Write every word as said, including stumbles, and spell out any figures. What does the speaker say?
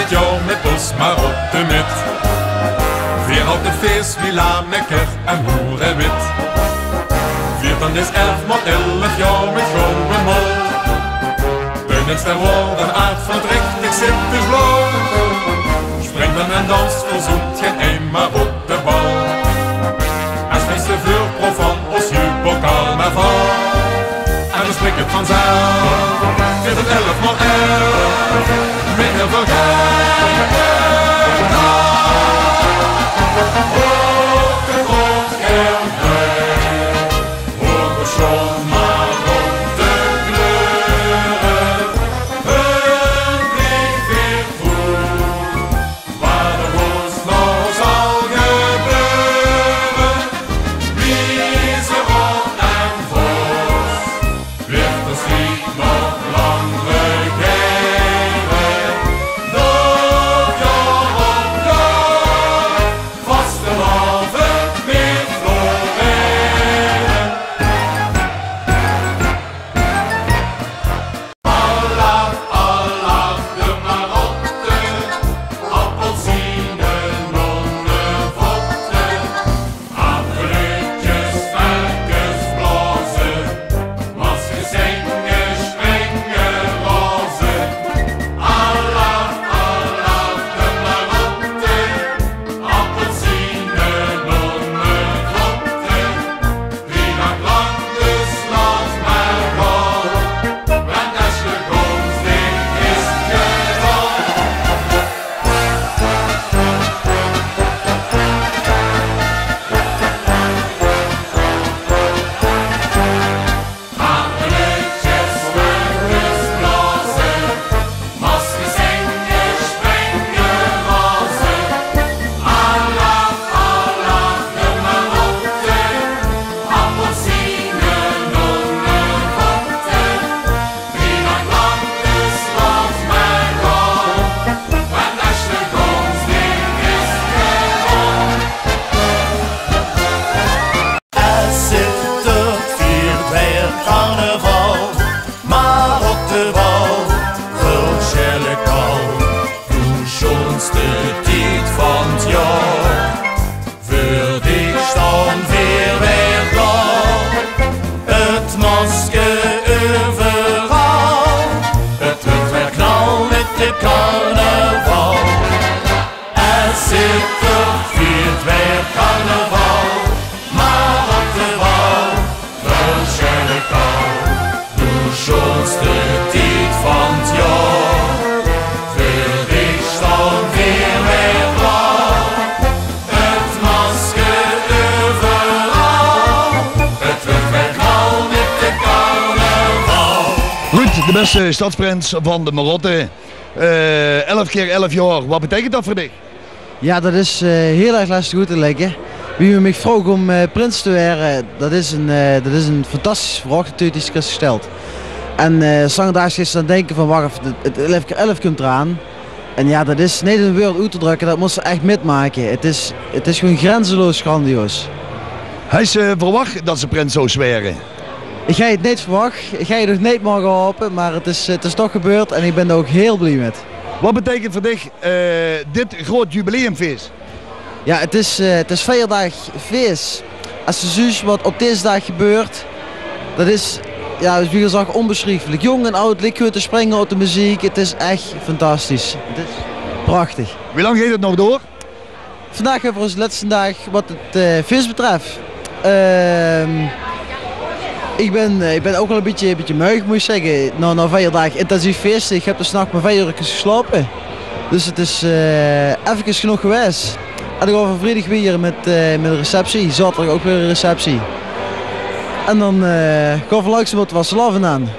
Jao, mit ós Marotte mit. Veer haoje 't fees wie Lameker en Hoerewit. Veer dan is elf maol elf jaor mit goon bemol. Binnenste woorden aard van 't recht, ich zit te vloog. Spring dan en dans, verzoent gen ein Marottebal. Es beste veurprof van ós Huub Karnaval. En dan springt 't vanzelf. Veer van elf maol elf. Mit hiel väöl geld. Op de klok en hoge sjoon Marotte kleure. Hun blief weer voel. Wat d'r woans nog zal gebeure, wie ze op en vors, weurt d'r stried nog lang regere. Nog jaor op jaor, vastelaovend mit florere. Alaaf, alaaf, de Marotte, appelsiene, nonnevotte, aperutjes, velkes blaoze, maskers zinge, springe, raoze. Alaaf, alaaf, de Marotte, appelsiene, nonnevotte. Es zittert viert weer carnaval, Marottebal, vul sjelle kal. De sjoonste tied van 't jaor. Veur dich staon veer weer klaor. 't Masker euveral. 't Wuuert weer knal mit de carnaval. Es zittert viert weer carnaval, Marottebal, vul sjelle kal. De sjoonste tied van 't jaor. Veur dich staon veer weer klaor. 't Masker euveral. 't Wuuert weer knal mit de carnaval. Ruud, de beste stadsprins van de Marotte. Eh, elf kier elf jaor, wat beteikent dat veur dich? Ja, dat is, eh, hiel erg lestig oet te lègke. Wie me mich vroog óm, eh, prins te waere, dat is ein, eh, dat is ein fantastisch vraog natuurlik die se kriss gesteld. En, eh, 's daags geis te dan dinke van, wach effe, 't, 't elf kier elf kump d'raan. En ja, dat is neet in wäörd oet te drökke, dat mós se ech mitmake. 't Is, 't is gewoon grenzeloos grandioos. Hejs se verwach dat se prins zous waere? Ich haw 't neet verwach. Ich haw 't nog neet moge haope, mer 't is, 't is toch gebeurd en ich bön d'r ouch hiel blie mit. Wat beteikent veur dich, eh, dit groot jubileumfees? Ja, 't is, eh, 't is veer daag fees. Es se zuus wat op dees daag gebeurt, dat is, ja, wie gezag, ónbesjrieflik. Jónk en aad ligk gewoon te springe op de meziek. 't Is ech fantastisch. 't Is prachtig. Wie lang geit 't nog door? Vandaag höbbe v'r ós lètste daag wat 't, eh, fees betröf. Ehm, ich bön, eh, ich bön ouch waal e bietje, e bietje meug, mót ich zègke. Nao, nao veer daag intensief feeste. Ich höb dus 's nachs mer veer uurkes geslaope. Dus 't is, eh, effekes genóg gewaes. En dan gaon v'r vriedig wiejer mit, eh, mit de receptie. Zaoterdig ouch weer 'n receptie. En dan, eh, gaon v'r langzaam op de vastelaovend aan.